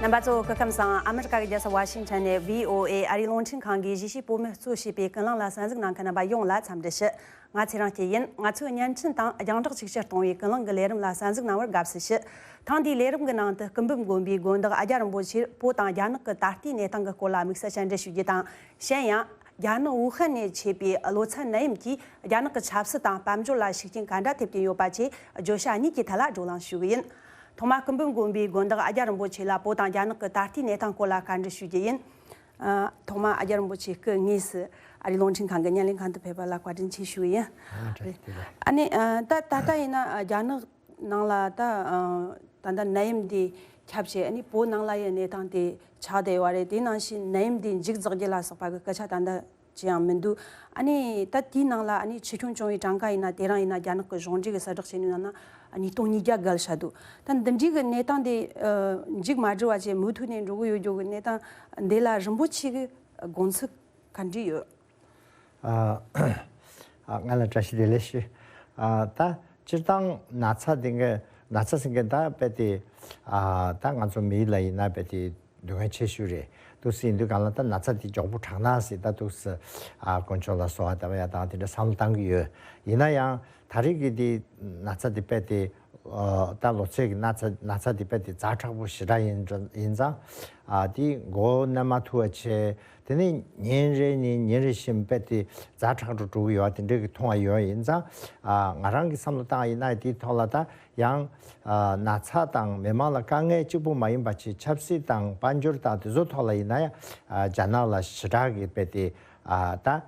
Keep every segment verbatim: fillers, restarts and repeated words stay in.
རྣམ་པ་ཚོ་སྐུ་ཁམས་བཟང་། ཨ་མི་རི་ཀ་གི་རྒྱལ་ས་ཝ་ཤིང་ཊོན་ནས་བྷི་ཨོ་ཨེ་ཨ་རིའི་རླུང་འཕྲིན་ཁང་གིས་གཞིས་བྱེས་བོད་མི་གཙོས་བྱས་པའི་ཀུན་གླེང་ལ་གསན་གཟིགས་གནང་མཁན་རྣམ་པ་ཡོངས་ལ་འཚམས་འདྲི་ཞུ། ང་ཚེ་རིང་སྐྱིད་ཡིན། ང་ཚོས་བརྙན་འཕྲིན་དང་རྒྱང་བསྒྲགས་ཤིག་ཕྱིར་གཏོང་བའི་ཀུན་གླེང་གི་ལས་རིམ་ལ་གསན་གཟིགས་གནང་བར་དགའ་བསུ་ཞུ། ཐེངས་འདིའི་ལས་རིམ་གྱི་ནང་དུ་སྐུ་འབུམ་དགོན་པའི་དགོན་བདག་ཨ་ཇ་རིན་པོ་ཆེར་བོད་དང་རྒྱ་ནག་གི་ད་ལྟའི་གནས་སྟངས་ཀྱི་སྐོར་ལ་དམིགས་བསལ་བཅར་འདྲི་ཞུ་རྒྱུ་དང་། གཞན་ཡང་། རྒྱ་ནག་ཝུ་ཧན་ནས་མཆེད་པའི་ལོ་ཚད་ནད་ཡམས་ཀྱིས་རྒྱ་ནག་གི་ཆབ་སྲིད་དང་དཔལ་འབྱོར་ལ་ཤུགས་རྐྱེན་ག་འདྲ་ཐེབས་ཀྱིན་ཡོད་པ་བཅས་བརྗོད་བྱ་གཉིས་ཀྱི་ཐད་ལ་བགྲོ་གླེང་ཞུ་གི་ཡིན། ཐོག་མར་སྐུ་འབུམ་དགོན་པའི་དགོན་བདག་ཨ་ཇ་རིན་པོ་ཆེ་ལ་བོད་དང་རྒྱ་ནག་གི་ད་ལྟའི་གནས་སྟངས་སྐོར་ལ་བཀའ་འདྲི་ཞུ་རྒྱུ་ཡིན། ཨ། ཐོག་མར་ཨ་ཇ་རིན་པོ་ཆེ་སྐུ་དངོས་སུ་ཨ་རིའི་རླུང་འཕྲིན་ཁང་གི་བརྙན་ལེན་ཁང་དུ་ཕེབས་པ་ལ་བཀའ་དྲིན་ཆེ་ཞུ་གི་ཡིན། ཨ་ནི། ཨ། ད་ད་ལྟ་ཡིན་ན་རྒྱ་ནག་ནང་ལ་ད་ཨ་ད་ལྟ་ནད་ཡམས་འདི་ཁྱབ་བྱས། ཨ་ནི་བོད་ནང་ལ་ཡང་གནས་སྟངས་དེ་ཆགས་བསྡད་ཡོད་རེད། དེ་ནང་བཞིན་ནད་ཡམས་འདི་མཇུག་རྫོགས་རྒྱུ་ལ་སོགས་པ་གི་སྐད་ཆ་ད་ལྟ་ཅི་ཡང་མི་འདུག་ཨ་ནི་ད་དེའི་ནང་ལ་ཨ་ནི་ཆེ་ཆུང་བྱུང་བའི་གྲངས་ཀ་ཡིན་ན། དེ་རིང་ཡིན་ན་རྒྱ་ནག་གི་གཞུང་འབྲེལ་གི་གསལ་བསྒྲགས་བྱས་ནས་ཡིན་ན་ཉིས་སྟོང་ཉིས་བརྒྱ་བརྒལ་བཞག་འདུག་ད་འདི་འདྲའི་གི་གནས་སྟངས་དེ་ཨ་མཇུག་མ་སྒྲིལ་བ་བྱས་མུ་མཐུད་ནས་འགྲོ་གི་ཡོད་རྒྱུ་གི་གནས་སྟངས་འདི་ལ་རིན་པོ་ཆེ་གི་དགོངས་ཚུལ་ག་འདྲ་ཡོད། ཨ། ཨ། ང་ལ་བཀྲ་ཤིས་བདེ་ལེགས་ཞུ། ཨ། ད་སྤྱིར་བཏང་ན་ཚ་འདི་ག་ན་ཚ་ཟེར་མཁན་ད་རྦད་དེ། ཨ། ད་ང་ཚོ་མི་ལ་ཡིན་ན་རྦད་དེ་སྡུག་བསྔལ་ཆེ་ཤོས་རེད། འདུག་སེ་ཡིན་དུས་སྒང་ལ་ད་ན་ཚ་འདི་མགྱོགས་པོ་དྲག་ན་ཟེར་ད་འདུག་སེ། ཨ། དཀོན་མཆོག་ལ་གསོལ་བ་བཏབ་ཡ་དང་དེ་འདྲ་བསམ་བློ་བཏང་གི་ཡོད། ཡིན་ན་ཡང་ད་རེས་ཀྱི་འདི་ན་ཚ་འདི་རྦད་དེ། ཨ། ད་ལོ་ཚད་ཀྱི་ན་ཚ་ན་ཚ་འདི་རྦད་དེ་ཛ་དྲག་པོ་ཞེ་དྲག་ཡིན་ཡིན་ཙང་། ཨ། འདི་མགོ་མནན་མ་ཐུབ་པ་བྱས། དེ་ནས་ཉིན་རེ་ནས་ཉིན་རེ་བཞིན་རྦད་དེ་ཛ་དྲག་ཏུ་འགྲོ་གི་ཡོད་པ་དེ་འདྲ་གི་མཐོང་བ་ཡོད། ཡིན་ཙང་། ཨ། ང་རང་གི་བསམ་བློ་བཏང་ཡིན་ན་དེའི་ཐོག་ལ་ད་ཡང་། ཨ། ན་ཚ་དང་མི་མང་ལ་དཀའ་ངལ་གཅིག་པུ་མ་ཡིན་པ་བྱས་ཆབ་སྲིད་དང་དཔལ་འབྱོར་དང་དེ་ཚོ་ཐོག་ལ་ཡིན་ན་ཡང་། ཨ། རྒྱ་ནག་ལ་ཞེ་དྲག་གི་རྦད་དེ། ཨ། ད་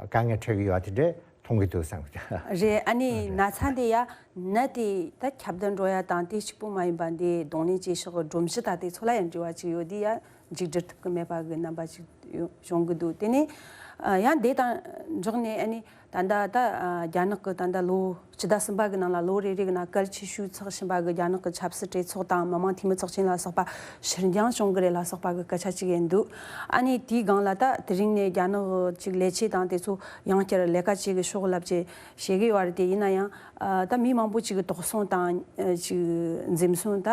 དཀའ་ངལ་འཕྲད་ཀྱི་ཡོད་པ་དེ་འདྲ་མཐོང་གི་འདུག་བསམ་གི་འདུག་རེད། ཨ་ནི་རེད། ན་ཚ་འདི་ཡ་ནད་དེ་ད་ཁྱབ་གདལ་འགྲོ་ཡ་དང་དེ་གཅིག་པུ་མ་ཡིན་པ་འདི་གདོང་ལེན་བྱེད་ཕྱོགས་སྒྲོམ་གཞི་ད་དེ་ཚོ་ལ་ཡང་འབྲེལ་བ་ཅིག་ཡོད། དེ་ཡ་མཇུག་སྒྲིལ་ཐུབ་ཀྱི་མེད་པ་གི་རྣམ་པ་ཅིག་ཡོ་བྱུང་གི་འདུག་དེ་ནས་ཡང་དེ་དང་འབྲེལ་ནས་ཨ་ནི་ད་ལྟ་ད་རྒྱ་ནག་གི་ད་ལྟ་ལོ་སྤྱི་ཟླ་གསུམ་པ་གི་ནང་ལ་ལོ་རེ་རེ་གི་ནང་གལ་ཆེ་ཤོས་ཚོགས་བཞིན་པ་གི་རྒྱ་ནག་གི་ཆབ་སྲིད་གྲོས་ཚོགས་དང་མི་དམངས་འཐུས་མི་ཚོགས་ཆེན་ལ་སོགས་པ་ཕྱིར་འགྱངས་བྱུང་གི་རེད་ལ་སོགས་པ་གི་སྐད་ཆ་ཅིག་ཡིན་འདུག་ཨ་ནི་དེའི་སྒང་ལ་ད་དེ་རིང་ནས་རྒྱ་ནག་ཅིག་ལས་བྱེད་དང་དེ་ཚོ་ཡང་བསྐྱར་ལས་ཀ་བྱེད་གི་ཤོག་ལབ་ཅེས་བཤད་གི་ཡོད་རེད། དེ་ཡིན་ན་ཡང་ད་མི་མང་པོ་ཅིག་གི་དོགས་ཟོན་དང་ཅིག་འཛེམ་ཟོན་ད་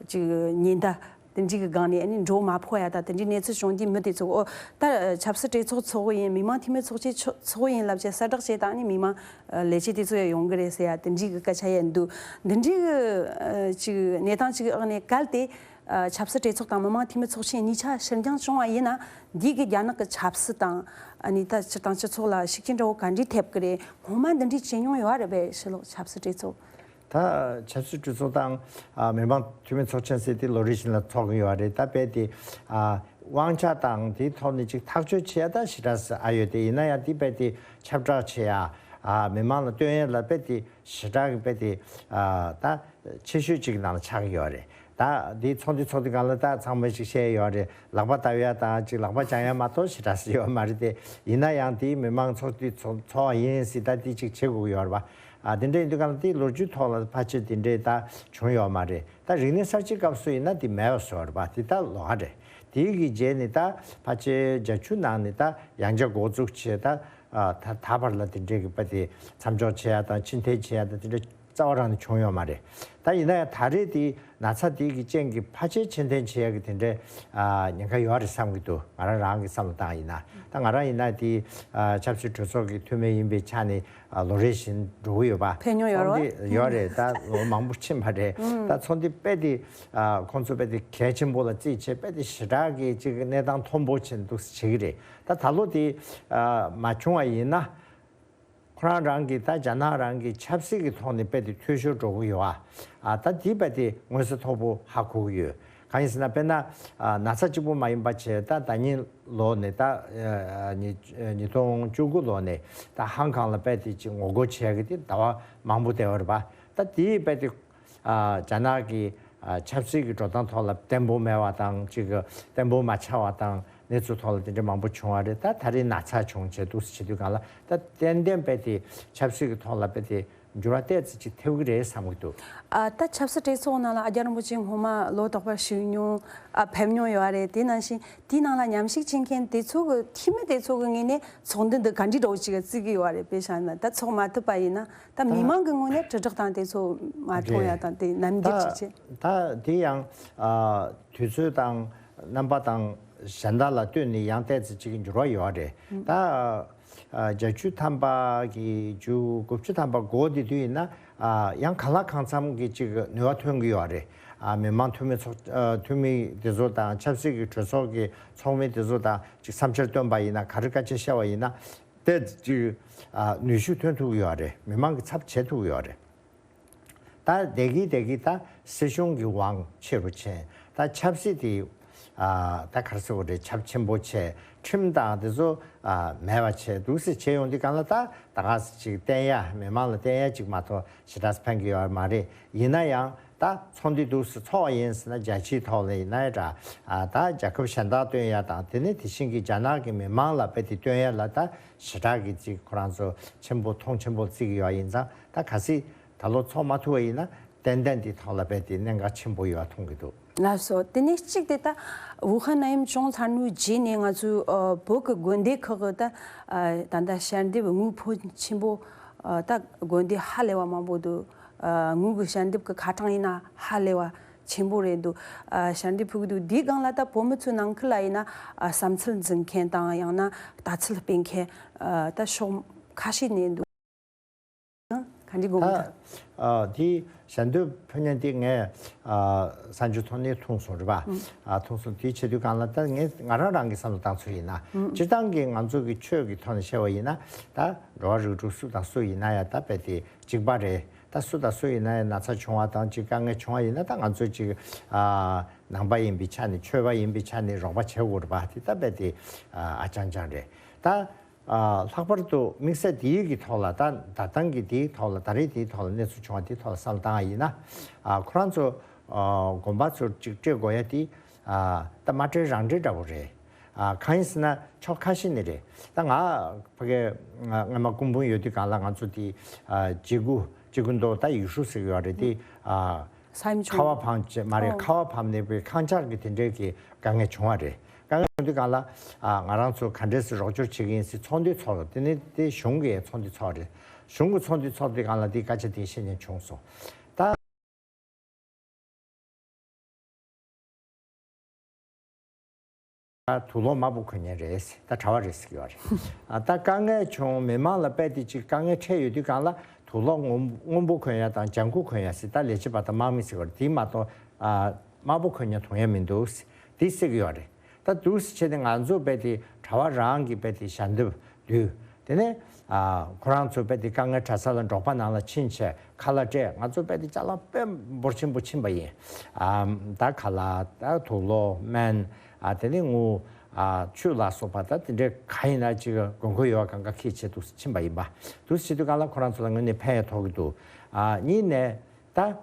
ཅིག་ཉེན་བརྡ་དེ་འདྲའི་གི་སྒང་ནས་ཨ་ནི་འགྲོ་མ་ཕོད་ཡ་ད་དེ་འདྲའི་གནས་ཚུལ་བྱུང་རྗེས་མི་དེ་ཚོ་ཨོ་ད་ཆབ་སྲིད་གྲོས་ཚོགས་ཚོགས་གི་ཡིན། མི་མང་འཐུས་མི་ཚོགས་ཆེན་ཚོགས་གི་ཡིན་ལབ་ཅེས་གསལ་བསྒྲགས་བྱས་དང་ཨ་ནི་མི་མང་ལས་བྱེད་དེ་ཚོ་ཡང་ཡོང་གི་རེད་ཟེར་ཡ་དེ་འདྲའི་གི་སྐད་ཆ་ཡང་འདུག་འདི་འདྲའི་གི་ཅིག་གནས་སྟངས་ཅིག་གི་འོག་ནས་གལ་ཏེ། ཨ། ཆབ་སྲིད་གྲོས་ཚོགས་དང་མི་དམངས་འཐུས་མི་ཚོགས་ཆེན་གཉིས་ཆ་ཕྱིར་འགྱངས་བྱུང་བ་ཡིན་ན། འདི་གི་རྒྱ་ནག་གི་ཆབ་སྲིད་དང་ཨ་ནི་ད་སྤྱིར་བཏང་སྤྱི་ཚོགས་ལ་ཤུགས་རྐྱེན་འདྲ་བོ་ག་འདྲས་ཐེབས་ཀྱི་རེད། སྔོན་མ་འདི་འདྲས་བྱས་མྱོང་ཡོད་རེད་པས། ཕྱི་ལོགས་ཆབ་སྲིད་གྲོས་ཚོགས། ད་ཆབ་སྲིད་གྲོས་ཚོགས་དང་། ཨ། མི་དམངས་འཐུས་མི་ཚོགས་ཆེན་ཟེར་དེ་ལོ་རེ་བཞིན་ལ་ཚོགས་ཀྱི་ཡོད་རེད། ད་རྦད་དེ། ཨ། དབང་ཆ་དང་དེའི་ཐོག་ནས་ཅིག་ཐག་གཅོད་བྱེད་ཡ་ད་ཞེ་དྲག་ཨ་ཡོད་དེ། ཡིན་ན་ཡང་དེ་རྦད་དེ་ཁྱབ་བསྒྲགས་བྱེད་ཡ། ཨ། མི་མང་ལ་སྟོན་ཡ་ལ་རྦད་དེ་ཞེ་དྲག་གི་རྦད་དེ། ཨ། ད་ཆེ་ཤོས་ཅིག་ནང་ལ་ཆགས་ཀྱི་ཡོད་རེད། ད་འདིའི་ཚོགས་འདུ་ཚོགས་དུས་སྒང་ལ་ད་ཚང་མས་ཅིག་བཤད་ཡོད་རེད། ལག་པ་བརྡབ་ཡ་དང་ཅིག་ལག་པ་བརྐྱང་ཡ་མ་གཏོགས་ཞེ་དྲག་ཡོད་མ་རེད་དེ། ཡིན་ན་ཡང་དེའི་མི་མང་ཚོགས་འདུ་ཚོགས་ཚོགས་པ་ཡིན་སྲིད་ད་དེ་ཅིག་བྱེད་དགོས་ཀྱི་ཡོད་རེད་པ། ཨ། དེ་འདྲ་ཡིན་དུས་སྒང་ལ་དེའི་ལོ་རྒྱུས་ཐོག་ལ་ཕལ་ཆེར་དེ་འདྲའི་ད་བྱུང་ཡོད་མ་རེད། ད་རིག་གནས་གསར་བརྗེའི་སྐབས་སུ་ཡིན་ན་དེ་མེད་པ་བཟོས་པ་རེད་པ། དེ་ད་ལོགས་ཀ་རེད། དེའི་གི་རྗེས་ནས་ད་ཕལ་ཆེར་བརྒྱད་ཅུ་ནང་ནས་ད་ཡང་བསྐྱར་འགོ་འཛུགས་བྱས། ད། ཨ། ད་ད་བར་ལ་དེ་འདྲའི་གི་རྦད་དེ་མཚམས་འཇོག་བྱེད་ཡ་དང་ཕྱིར་འཐེན་བྱེད་ཡ་དང་དེ་འདྲ་རྩ་བ་རང་ནས་བྱུང་ཡོད་མ་རེད། ད་ཡིན་ན་ཡང་ད་རེས་དེ་ན་ཚ་དེ་གི་རྐྱེན་གྱིས་ཕལ་ཆེར་ཕྱིར་འཐེན་བྱེད་ཡ་གི་དེ་འདྲའི། ཨ། ཉེན་ཁ་ཡོད་རེད་བསམ་གྱི་འདུག་ང་རང་རང་གི་བསམ་བློ་བཏང་ཡིན་ན། ད་ང་རང་ཡིན་ན་དེ། ཨ། ཆབ་སྲིད་གྲོས་ཚོགས་ཀྱི་འཐུས་མི་ཡིན་པའི་ཆ་ནས། ཨ། ལོ་རེ་བཞིན་འགྲོ་གི་ཡོད་པ། ཕེབས་མྱོང་ཡོད་རེད། ཚོགས་འདུ་ཡོད་རེད། ད་ལོ་མང་པོ་ཕྱིན་པ་རེད། ད་ཚོགས་འདུ་རྦད་དེ། ཨ། ཁོང་ཚོ་རྦད་དེ་གལ་ཆེན་པོ་ལ་བརྩིས་བྱས་རྦད་དེ་ཞེ་དྲག་གི་ཅིག་གནས་སྟངས་མཐོན་པོ་ཅན་འདུག་བྱེད་ཀྱི་རེད། ད་ད་ལོ་དེ། ཨ། མ་བྱུང་བ་ཡིན་ན། ཁོ་རང་རང་གི་ད་རྒྱ་ནག་རང་གི་ཆབ་སྲིད་ཀྱི་ཐོག་ནས་རྦད་དེ་འཐུས་ཤོར་འགྲོ་གི་ཡོད་ཨ། ཨ། ད་དེ་རྦད་དེ་མངོན་གསལ་དོད་པོ་ཧ་གོ་གི་ཡོད། གང་ཡིན་ཟེར་ན་དཔེར་ན། ཨ། ན་ཚ་གཅིག་པུ་མ་ཡིན་པ་བྱས་ད་ཟླ་ཉིན་ལོ་ནས་ད། ཨ། ཉིས་ཉིས་སྟོང་བཅུ་དགུ་ལོ་ནས་ད་ཧང་ཀང་ལ་རྦད་དེ་ཅིག་ངོ་རྒོལ་བྱས་གི་དེ་ཟླ་བ་མང་པོ་བསྡད་པ་རེད་པ། ད་དེ་རྦད་དེ། ཨ། རྒྱ་ནག་གི། ཨ། ཆབ་སྲིད་ཀྱི་འགྲོ་སྟངས་ཐོག་ལ་བརྟན་པོ་མེད་པ་དང་ཅིག་བརྟན་པོ་མ་ཆགས་པ་དང་གནས་ཚུལ་ཐོག་ལ་དེ་འདྲ་མང་པོ་བྱུང་བ་རེད། ད་ད་རེས་ན་ཚ་བྱུང་བྱས་འདུག་སེ་བྱེད་དུས་སྒང་ལ་ད་ཏན་ཏན་རྦད་དེ་ཆབ་སྲིད་ཀྱི་ཐོག་ལ་རྦད་དེ་ འགྱུར་བ་ཏོག་ཙམ་ཅིག་ཐེབས་ཀྱི་རེད་བསམ་གྱི་འདུག་ཨ། ད་ཆབ་སྲིད་གྲོས་ཚོགས་ནང་ལ་ཨ་རྒྱ་རིན་པོ་ཆེ་སྔོན་མ་ལོ་དག་པར་ཞུགས་མྱོང་། ཨ། ཕེབས་མྱོང་ཡོད་རེད། དེ་ནང་བཞིན་དེའི་ནང་ལ་མཉམ་ཞུགས་བྱེད་མཁན་དེ་ཚོ་གི་འཐུས་མི་དེ་ཚོ་གི་ངོས་ནས་ཚོགས་འདུ་འདི་ག་འདྲའི་འདྲ་བོ་ཅིག་བརྩི་གི་ཡོད་རེད། དཔེ་བཞག་ན་ད་ཚོགས་མ་ཐུབ་པ་ཡིན་ན་ད་མི་མང་གི་ངོས་ནས་དྲིལ་བསྒྲགས་དང་དེ་ཚོ་མ་མཐོང་ཡ་དང་དེ་ནམ་རྒྱུན་ཅིག་བྱེད། ད་དེ་ཡང་ཨ། དུས་ཚོད་དང་རྣམ་པ་དང་གཞན་དག་ལ་ལྟོས་ནས་ཡང་ཏོག་ཙམ་ཅིག་འགྱུར་བ་ཡོད་རེད། ད་ཨ། བརྒྱད་ཅུ་ཐམ་པ་གི་མཇུག་དགུ་བཅུ་ཐམ་པ་འགོ་དེ་དུས་ཡིན་ན་ཨ། ཡང་གང་ལ་གང་འཚམ་གྱི་ཅིག་ནུས་པ་ཐོན་གྱི་ཡོད་རེད། ཨ། མི་མང་འཐུས་མི་ཚོགས་ཨ། འཐུས་མི་དེ་ཚོ་དང་ཆབ་སྲིད་ཀྱི་གྲོས་ཚོགས་ཀྱི་ཚོགས་མི་དེ་ཚོ་དང་ཅིག་བསམ་འཆར་བཏོན་པ་ཡིན་ན། ག་རེ་བཀའ་ཆད་བཤད་པ་ཡིན་ན་ཏོག་ཙམ་ཅིག་ཨ། ནུས་ཤུགས་ཐོན་ཐུབ་ཀྱི་ཡོད་རེད། མི་མང་གི་ཚབ་བྱེད་ཐུབ་ཀྱི་ཡོད་རེད། ད་དེ་གི་དེ་གི་ད་སྲིད་གཞུང་གི་དབང་ཆེ་རུ་ཕྱིན། ད་ཆབ་སྲིད་དེ་ཨ། ད་ག་རེ་ཟེར་དགོས་རེད། ཁྱབ་ཆེན་པོ་བྱས། ཁྲིམས་དང་དེ་ཚོ་ཨ། མེད་པ་བྱས། འདུག་སེ་བྱས་ཡོང་དུས་སྒང་ལ་ད་ད་ག་ཅིག་བསྟན་ཡ། མི་མང་ལ་བསྟན་ཡ་ཅིག་མ་གཏོགས་ཞེ་དྲག་ཕན་གྱི་ཡོད་མ་རེད། ཡིན་ན་ཡང་ད་ཚོགས་འདུ་འདུག་སེ་ཚོགས་པ་ཡིན་ཟེར་ན་རྒྱལ་སྤྱིའི་ཐོག་ལ་ཡིན་ན་ཡང་འདྲ། ཨ། ད་རྒྱལ་ཁབ་གཞན་དག་སྟོན་ཡ་དང་། དེ་ནས་དེ་བཞིན་གྱི་རྒྱ་ནག་གི་མི་མང་ལ་དཔེ་དེ་སྟོན་ཡ་ལ་ད་ཞེ་དྲག་གི་ཅིག་ཁོ་རང་ཚོ་ཆེན་པོ་མཐོང་ཆེན་པོ་བརྩི་གི་ཡོད་ཡིན་ཙང་། ད་གལ་སྲིད་ད་ལོ་ཚོགས་མ་ཐུབ་པ་ཡིན་ན་ཏན་ཏན་དེ་ཐོག་ལ་དཔེ་དེ་གནད་འགག་ཆེན་པོ་ཡོད་མཐོང་གི་འདུག་ལགས་སོ། དེ་ནས་གཅིག་དེ་ད་ཝུ་ཧན་ནད་ཡམས་བྱུང་ཚར་ནོའི་རྗེས་ནས་ང་ཚོའི་ཨ། བོད་ཀྱི་དགོན་སྡེ་ཁག་གི་ད་ཨ། ད་ལྟ་ཞལ་འདེབས་དངུལ་ཕོན་ཆེན་པོ་ཨ། ད་དགོན་སྡེ་ཧ་ལས་པ་མང་པོ་འདུག་ཨ། དངུལ་གྱི་ཞལ་འདེབས་ཀྱི་ཁ་གྲངས་ཡིན་ན་ཧ་ལས་པ་ཆེན་པོ་རེད་འདུག་ཨ། ཞལ་འདེབས་ཕུལ་གྱི་འདུག་དེའི་སྒང་ལ་ད་བོད་མི་ཚོའི་ནང་ཁུལ་ལ་ཡིན་ན་ཨ། བསམ་ཚུལ་འཛིན་མཁན་དང་། ཡང་ན་ལྟ་ཚུལ་སྤེལ་མཁན་ཨ། ད་ཕྱོགས་ཁ་ཤས་ནས་འདུག་ག་འདྲའི་དགོངས་པ། ད་ཨ། དེ་ཞལ་འདེབས་ཕུལ་མཁན་དེ་ངས་ཨ། གསར་འགྱུར་ཐོག་ནས་མཐོང་སོང་རེད་པ། ཨ། མཐོང་སོང་། དེ་བྱེད་དུས་སྒང་ལ་ད་ངས་ང་རང་རང་གི་བསམ་བློ་བཏང་ཚུལ་ཡིན་ན། སྤྱིར་བཏང་གི་ང་ཚོ་གི་ཆོས་ཀྱི་ཐོག་ནས་བཤད་པ་ཡིན་ན། ད་འགྲོ་བ་རིགས་དྲུག་སུ་དང་སུ་ཡིན་ན་ཡང་ད་དཔེ་དེ་གཅིག་པ་རེད། ད་སུ་དང་སུ་ཡིན་ན་ཡང་ན་ཚ་བྱུང་བ་དང་ཅིག་དཀའ་ངལ་བྱུང་བ་ཡིན་ན། ད་ང་ཚོ་ཅིག་ཨ། ནང་པ་ཡིན་པའི་ཆ་ནས། ཆོས་པ་ཡིན་པའི་ཆ་ནས་རོགས་པ་བྱེད་དགོས་རེད་པ། དེ་ད་དཔེ་དེ་ཨ། ཨ་ཅང་ཅང་རེད། ད་ཨ། ལྷག་པར་དུ་དམིགས་བསལ་དེའི་གི་ཐོག་ལ། ད་ད་ལྟ་གི་དེའི་ཐོག་ལ། ད་རེས་དེའི་ཐོག་ལ་གནས་ཚུལ་བྱུང་བ་དེའི་ཐོག་ལ་བསམ་བློ་བཏང་བ་ཡིན་ན། ཨ། ཁོ་རང་ཚོ་ཨ། དགོན་པ་ཚོར་ཅིག་སྤྲད་དགོས་ཡ་དེ་ཨ། ད་མ་སྤྲད་རང་སྤྲད་འདྲ་བོ་རེད། ཨ། གང་ཡིན་ཟེར་ན་ཕྱོགས་ཁ་ཤས་ནས་རེད། ད་ང་ཕ་གི་ང་སྔ་མ་སྐུ་འབུམ་ཡོད་དུས་སྒང་ལ་ང་ཚོ་དེ་ཨ། ཇི་གུ་ཇི་གུ་མདོ་ད་ཡུས་ཧྲུའུ་ཟེར་གྱི་ཡོད་རེད། དེ་ཨ། ས་ཡོམ་བྱུང་། ཁ་བ་བབས་བྱས་མ་རེད། ཨོ། ཁ་བ་བབས་ནས་པའི་ཁངས་ཆག་གི་དེ་འདྲའི་གི་དཀའ་ངལ་བྱུང་བ་རེད། དཀའ་ངལ་བྱུང་དུས་སྒང་ལ་ཨ། ང་རང་ཚོ་ག་འདྲས་སེ་རོགས་སྐྱོར་བྱེད་ཀྱི་ཡིན་ཟེར་ཚོགས་འདུ་ཚོགས། དེ་ནས་དེ་གཞུང་གི་ཚོགས་འདུ་ཚོགས་རེད། གཞུང་གི་ཚོགས་འདུ་ཚོགས་དུས་སྒང་ལ་དེ་སྐད་ཆ་དེ་བཤད་མཁན་བྱུང་སོང་། ད་ད་དུག་ལོག་དམར་པོ་གོན་མཁན་རེད། ད་གྲྭ་པ་རེད་ཟེར་གྱི་ཡོད་རེད། ཨ། ད་དཀའ་ངལ་བྱུང་། མི་མང་ལ་དཔེ་དེ་ཅིག་དཀའ་ངལ་འཕྲད་ཡོད་དུས་སྒང་ལ་དུག་ལོག་སྔོན་སྔོན་པོ་གོན་ཡ་དང་ལྗང་ཁུ་གོན་ཡ་ཟེར། ད་ལས་བྱེད་པ་དང་དམག་མི་ཟེར་གྱི་ཡོད་རེད། དེ་མ་གཏོགས་ཨ། དམར་པོ་གོན་མཁན་མཐོང་ཡ་མི་འདུག་ཟེར། དེ་ཟེར་གྱི་ཡོད་རེད། ད་འདུག་སེ་བྱས་ཏེ་ང་ཚོ་དཔེ་དེ་གྲྭ་པ་རང་གི་དཔེ་དེ་ཞལ་འདེབས་བསྡུས། དེ་ནས་ཨ། ཁོ་རང་ཚོ་དཔེ་དེ་དཀའ་ངལ་འཕྲད་ས་ལ་འབྲོག་པ་ནང་ལ་ཕྱིན་བྱས་ཁ་ལག་སྤྲད། ང་ཚོ་དཔེ་དེ་ཅ་ལག་དཔེ་འབོར་ཆེན་པོ་ཕྱིན་པ་ཡིན། ཨ། ད་ཁ་ལག། ད་དུག་ལོག། སྨན། ཨ། དེ་ནས་དངུལ། ཨ། ཆུ་ལ་སོགས་པ། ད་དེ་འདྲའི་གང་ཡིན་ན་ཅིག་དགོས་མཁོ་ཡོད་པ་གང་ག་འཁྱེར་བྱས་འདུག་སེ་ཕྱིན་པ་ཡིན་པ། འདུག་སེ་བྱེད་དུས་སྒང་ལ་ཁོ་རང་ཚོ་ལ་དངོས་གནས་ཕན་ཡ་ཐོགས་ཀྱི་འདུག་ཨ། གཉིས་ནས་ད།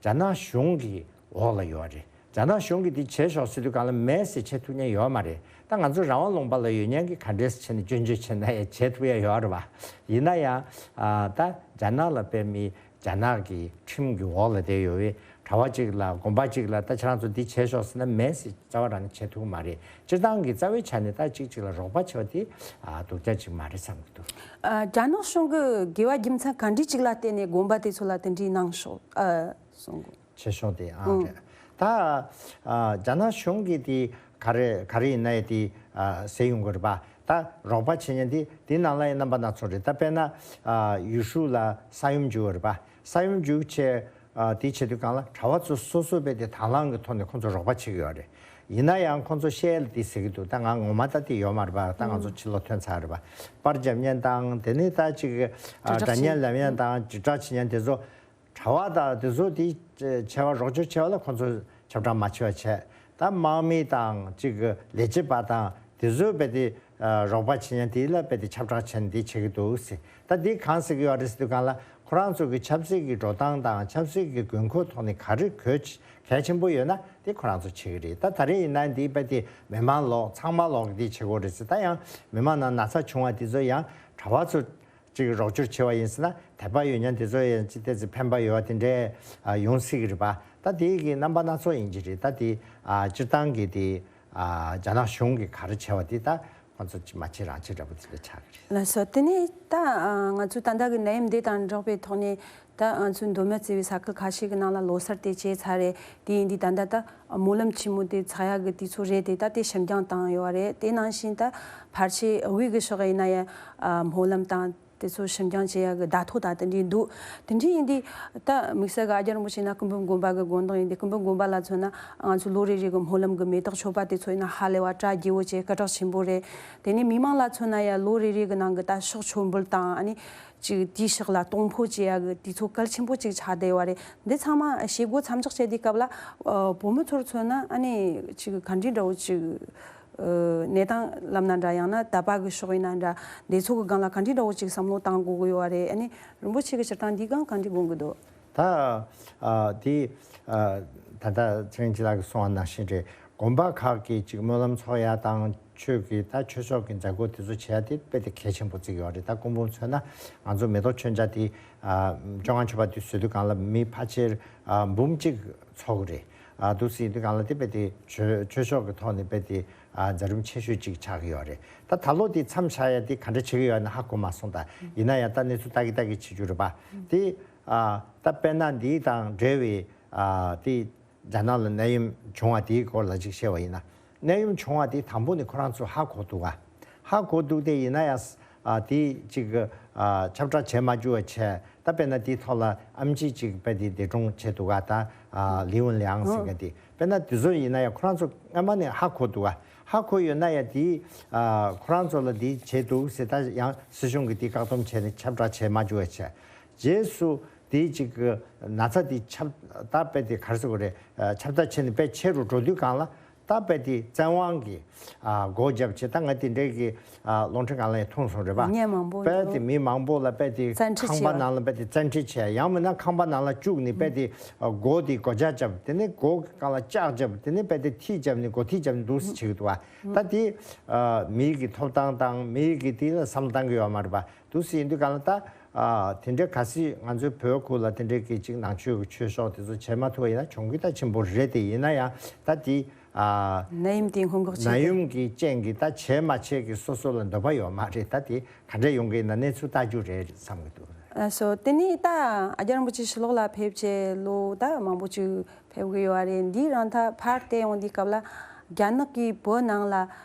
རྒྱ་ནག་གཞུང་གི་འོག་ལ་ཡོད་རེད། རྒྱ་ནག་གཞུང་གིས་འདི་བྱས་ཤོག་ཟེར་དུས་སྒང་ལ་མེད་ཟེར་བྱེད་ཐུབ་མཁན་ཡོད་མ་རེད། ད་ང་ཚོ་རང་དབང་ལུང་པ་ལ་ཡོད་མཁན་གྱིས་ག་འདྲས་བྱས་ནས་སྐྱོན་བརྗོད་བྱས་ན་ཡང་བྱེད་ཐུབ་ཡ་ཡོད་རེད་པ། ཡིན་ན་ཡང་ཨ། ད་རྒྱ་ནག་ལ་དཔེ་མི་རྒྱ་ནག་གི་ཁྲིམས་ཀྱི་འོག་ལ་བསྡད་ཡོད་པའི་གྲྭ་པ་གཅིག་ལ། དགོན་པ་གཅིག་ལ་ད་ཁྱེད་རང་ཚོ་འདི་བྱས་ཤོག་ཟེར་ན་མེད་ཟེར་རྩ་བ་རང་ནས་བྱེད་ཐུབ་མ་རེད། སྤྱིར་བཏང་གི་རྩ་བའི་ཆ་ནས་ད་གཅིག་གཅིག་ལ་རོགས་པ་བྱེད་པ་དེ་ཨ། སྡུག་ཅག་ཅིག་མ་རེད་བསམ་གྱི་འདུག་ཨ། རྒྱ་ནག་གཞུང་གིས་དགེ་བ་རྒྱུ་མཚན་ག་འདྲ་ཅིག་ལ་བརྟེན་ནས་དགོན་པ་དེ་ཚོ་ལ་དེ་འདྲའི་གནང་ཤོག་ཨ། གསུང་གི། བྱེད་ཤོག་དེ་ཨང་། ཨང་། རེད། ད་ཨ། རྒྱ་ནག་གཞུང་གིས་དེ་ག་རེ་ག་རེ་ཡིན་ན་ཡང་དེ་ཨ། ཟེར་ཡོང་གི་རེད་པ། ད་རོགས་པ་བྱེད་མཁན་དེ་དེ་ནང་ལ་ཡང་རྣམ་པ་སྣ་ཚོགས་རེད། ད་དཔེར་ན་ཨ། ཡུས་ཧྲུའུ་ལ་ས་ཡོམ་བྱུང་བ་རེད་པ། ས་ཡོམ་བྱུང་བྱས། ཨ། དེ་བྱེད་དུས་སྒང་ལ་གྲྭ་པ་ཚོ་སོ་སོ་དཔེ་དེ་དང་བླངས་ཀྱི་ཐོག་ནས་ཁོང་ཚོ་རོགས་པ་བྱེད་ཀྱི་ཡོད་རེད། ཡིན་ན་ཡང་ཁོང་ཚོ་བཤད་ཡ་ལ་དེ་ཟེར་གྱི་འདུག་ད་ང་ངོ་མ་ད་དེ་ཡོད་མ་རེད་པ། ད་ང་ཚོ་ཕྱི་ལོགས་ཐོན་ཚར་རེད་པ། པར་རྒྱབ་མཁན་དང་། དེ་ནས་ད་ཅིག་ཨ། དྲ་ཐག་སྒྲ་བརྙན་ལབ་མཁན་དང་དྲིལ་བསྒྲགས་བྱེད་མཁན་དེ་ཚོ། གྲྭ་པ་དང་དེ་ཚོ་དེ་བྱས་པ། རོགས་སྐྱོར་བྱས་པ་ལ་ཁོང་ཚོ་ཁྱབ་བསྒྲགས་མ་བྱས་པ་བྱས། ད་དམག་མི་དང་ཅིག་ལས་བྱེད་པ་དང་དེ་ཚོ་དཔེ་དེ་ཨ། རོགས་པ་བྱེད་མཁན་དེ་ལ་དཔེ་དེ་ཁྱབ་བསྒྲགས་བྱས་ནས་དེ་བྱེད་ཀྱི་འདུག་ཟེར། ད་འདི་གང་ཟེར་གྱི་ཡོད་རེད་ཟེར་དུས་སྒང་ལ། ཁོ་རང་ཚོ་གི་ཆབ་སྲིད་ཀྱི་འགྲོ་སྟངས་དང་ཆབ་སྲིད་ཀྱི་དགོས་མཁོ་ཐོག་ནས་ག་རེ་གལ་གལ་ཆེན་པོ་ཡོད་ན་དེ་ཁོ་རང་ཚོ་བྱེད་ཀྱི་རེད། ད་ད་རེས་ཡིན་ན་འདི་དཔེ་དེ་མི་མང་ལོག་ཚང་མ་ལོག་གི་དེ་བྱེད་དགོས་རེད་ཟེར། ད་ཡང་མི་མང་ནང་ན་ཚ་བྱུང་བ་དེ་ཚོ་ཡང་གྲྭ་པ་ཚོ། ཅིག་རོགས་སྐྱོར་བྱས་པ་ཡིན་ཟེར་ན་དད་པ་ཡོད་མཁན་དེ་ཚོ་ཡང་ཅིག་ཏོག་ཙམ་ཕན་པ་ཡོད་པ་དེ་འདྲས་ཨ་ཡོང་སྲིད་ཀྱི་རེད་པ། ད་དེ་གི་རྣམ་པ་སྣ་ཚོགས་ཡིན་གྱི་རེད། ད་དེ་ཨ་སྤྱིར་བཏང་གི་དེ་ཨ་རྒྱ་ནག་གཞུང་གིས་ག་རེ་བྱས་པ་དེ་ད་ཁོང་ཚོ་ཅིག་མ་བྱེད་རང་བྱེད་འདྲ་པོ་དེ་འདྲ་ཆགས་ཀྱི་རེད། ལགས་སོ། དེ་ནས་ད་ཨ་ང་ཚོའི་ད་ལྟ་གི་ནད་ཡམས་འདི་དང་འབྲེལ་བའི་ཐོག་ནས་ད་ང་ཚོའི་མདོ་སྨད་བརྩེ་བའི་ས་ཁུལ་ཁ་ཤས་ཀྱི་ནང་ལ་ལོ་གསར་དེ་བྱས་ཚར་རེད། དེ་ཡིན་དུས་ད་ལྟ་ད་སྨོན་ལམ་ཆེན་མོ་དེ་ཚོགས་ཡག་གི་དུས་ཚོད་རེད་དེ། ད་དེ་ཞི་འགྱངས་བཏང་ཡོད་རེད། དེ་ནང་བཞིན་ད་ཕལ་ཆེར་དབུས་ཀྱི་ཕྱོགས་ཡིན་ན་ཡང་ཨ་སྨོན་ལམ་དང་དེ་ཚོ་ཞི་འགྱངས་བྱེད་ཡག་གི་བརྡ་ཐོ་དང་དེ་འདྲའི་འདུག་དེ་འདྲའི་ཡིན་དུས་ད་དམིགས་བསལ་གྱི་ཨ་རྒྱ་རིན་པོ་ཆེ་ན་སྐུ་འབུམ་དགོན་པ་གི་དགོན་བདག་ཡིན་དུས། སྐུ་འབུམ་དགོན་པ་ལ་མཚོན་ན་ང་ཚོ་ལོ་རེ་རེ་གི་སྨོན་ལམ་གི་མེ་ཏོག་མཆོད་པ་དེ་ཚོ་ཡིན་ན་ཧ་ལས་པ་གྲ་རྒྱས་པོ་བྱས་སྐད་གྲགས་ཆེན་པོ་རེད། དེ་ནས་མི་མང་ལ་མཚོན་ན་ཡང་ལོ་རེ་རེ་གི་ནང་གི་ད་ཕྱོགས་མཆོད་འབུལ་དང་ཨ་ནི་ཅིག་དེའི་ཕྱོགས་ལ་གཏོང་ཕོད་བྱེད་ཡག་གི་དུས་ཚོད་གལ་ཆེན་པོ་ཅིག་ཆགས་བསྡད་ཡོད་རེད། འདི་ཚང་མ་བྱེད་སྒོ་མཚམས་འཇོག་བྱས་དུས་སྐབས་ལ་ཨ་བོད་མི་ཚོར་མཚོན་ན་ཨ་ནི་ཅིག་ག་འདྲའི་འདྲ་བོ་ཅིག་ཨ་གནས་སྟངས་ལབ་ན་འདྲ། ཡང་ན་དད་པ་གི་ཕྱོགས་ཡིན་ན་འདྲ། འདི་ཚོ་གི་སྒང་ལ་ག་འདྲའི་འདྲ་བོ་ཅིག་བསམ་བློ་བཏང་དགོས་ཀྱི་ཡོད་རེད། ཨ་ནི་རིན་པོ་ཆེ་གི་སྤྱིར་བཏང་འདི་སྒང་ག་འདྲའི་དགོངས་ཀྱི་འདུག་ད་ཨ་དེ་ཨ་ད་ལྟ་ཚེ་རིང་སྐྱིད་ལགས་ཀྱིས་གསུངས་པ་ནང་བཞིན་རེད། དགོན་པ་ཁག་གིས་ཅིག་སྨོན་ལམ་འཚོགས་ཡ་དང་ཆོས་ཀྱི་ད་ཆོས་ཕྱོགས་ཀྱི་མཛད་སྒོ་དེ་ཚོ་བྱེད་ཡ་དེ་དཔེ་དེ་གལ་ཆེན་པོ་བརྩི་གི་ཡོད་རེད། ད་སྐུ་འབུམ་མཚོན་ན་ང་ཚོ་མེ་ཏོག་མཆོད་མཇལ་དེ་ཨ་བཅོ་ལྔ་མཆོད་པ་དེ་བཟོ་དུས་སྒང་ལ་མི་ཕལ་ཆེར་ཨ་འབུམ་གཅིག་ཚོགས་ཀྱི་རེད། ཨ་འདུག་སེ་ཡིན་དུས་སྒང་ལ་དེ་དཔེ་དེ་ཆོས་ཆོས་ཕྱོགས་ཀྱི་ཐོག་ནས་དཔེ་དེ་ཨ་མཛད་རིམ་ཆེ་ཤོས་ཅིག་ཆགས་ཀྱི་ཡོད་རེད། ད་ད་ལོ་དེ་མཚམས་བཞག་ཡ་དེ་ག་འདྲ་བྱེད་ཀྱི་ཡོད་ན་ཧ་གོ་མ་སོང་། ད་ཡིན་ན་ཡང་ད་གནས་ཚུལ་ལྟ་གི་ལྟ་གི་བྱེད་རྒྱུ་རེད་པ། དེ་ཨ་ད་དཔེར་ན་འདི་དང་འབྲེལ་བའི་ཨ་དེ་རྒྱ་ནག་ལ་ནད་ཡམས་བྱུང་བ་དེའི་སྐོར་ལ་ཅིག་བཤད་པ་ཡིན་ན། ནད་ཡམས་བྱུང་བ་དེ་དང་པོ་ནས་ཁོ་རང་ཚོ་ཧ་གོ་འདུག་ག་ཧ་གོ་འདུག་སྟེ་ཡིན་ན་ཡང་ཨ་དེ་ཅིག་ཨ་ཁྱབ་བསྒྲགས་བྱེད་མ་བཅུག་པ་བྱས། ད་དཔེར་ན་དེའི་ཐོག་ལ་ཨེམ་ཆི་ཅིག་དཔེ་དེ་འདས་གྲོངས་བྱས་འདུག་ག་ད་ཨ་ལི་ཝུན་ལིའང་ཟེར་མཁན་དེ། དཔེར་ན་དེ་ཚོ་ཡིན་ན་ཡང་ཁོ་རང་ཚོ་སྔ་མ་ནས་ཧ་གོ་འདུག་ག་ཧ་གོ་ཡོད་ན་ཡང་དེ་ཨ་ཁོ་རང་ཚོ་ལ་དེ་བྱས་འདུག་ཟེར། ད་ཡང་སྲིད་གཞུང་གིས་དེ་བཀག་སྡོམ་བྱས་ནས་ཁྱབ་བསྒྲགས་བྱེད་མ་བཅུག་པ་བྱས། རྗེས་སུ་དེ་ཅིག་གི་ན་ཚ་དེ་ཁྱབ་ད་དཔེ་དེ་ག་རེ་ཟེར་དགོས་རེད། ཨ་ཁྱབ་གདལ་བྱས་ནས་དཔེ་ཆེ་རུ་འགྲོ་དུས་སྒང་ལ་ད་དཔེ་དེ་བཙན་དབང་གིས་ཨ་སྒོ་བརྒྱབ་བྱས། ད་ང་དེ་འདྲའི་གི་ཨ་རླུང་འཕྲིན་སྒང་ལ་ཡང་མཐོང་སོང་རེད་པ། ཉེས་མང་པོ་དཔེ་ཡོད། དེ་མི་མང་པོ་ལ་དཔེ་དེ་བཙན་ཁྲིད་ཁང་པ་བྱས་པ། ནང་ལ་དཔེ་དེ་བཙན་ཁྲིད་བྱས། ཡང་མིན་ན་ཁང་པ་ནང་ལ་བཅུག་ནས་དཔེ་དེ་ཨ་སྒོ་དེ་སྒོ་རྒྱག་བརྒྱབ། དེ་ནས་སྒོ་གི་སྒང་ལ་ལྕགས་བརྒྱབ། དེ་ནས་དཔེ་དེ་ཐིག་བརྒྱབ་ནས་སྒོ་ཐིག་བརྒྱབ་ནས་འདུག་སེ་བྱེད་ཀྱི་འདུག་པ། ད་དེ་ཨ་མིའི་གི་ཐོབ་ཐང་དང་མིའི་གི་དེ་ལ་བསམ་བློ་བཏང་གི་ཡོད་མ་རེད་པ། འདུག་སེ་ཡིན་དུས་སྒང་ལ་ད་ཨ་དེ་འདྲའི་གལ་སྲིད་ང་ཚོའི་བོད་ཁུལ་ལ་དེ་འདྲའི་གི་ཅིག་ནང་ཆོས་ཀྱི་ཆོས་ཕྱོགས་དེ་ཚོ་བྱེད་མ་ཐུབ་པ་ཡིན་ན་གྱོང་གུད་ད་ཆེན་པོ་རེད་དེ། ཡིན་ན་ཡང་ད་དེ་ཨ་ནད་ཡམས་དེ་སྔོན་འགོག་བྱེད་ནད་ཡམས་ཀྱི་རྐྱེན་གྱིས་ད་བྱས་མ་བྱས་ཀྱི་སོ་སོ་ལ་འདོད་པ་ཡོད་མ་རེད། ད་དེ་ག་འདྲ་ཡོང་གི་ཡིན་ན་གནས་ཚུལ་ལྟ་རྒྱུ་རེད་བསམ་གྱི་འདུག་ཨ་སོ། དེ་ནས་ད་ཨ་རྒྱ་རིན་པོ་ཆེ་ཕྱི་ལོགས་ལ་ཕེབས་བྱས་ལོ་ད་མང་པོ་ཅིག་ཕེབས་གི་ཡོད་རེད། འདི་རང་ད་ཕར་བལྟས་ཡོང་དུས་སྐབས་ལ་རྒྱ་ནག་གིས་བོད་ནང་ལ་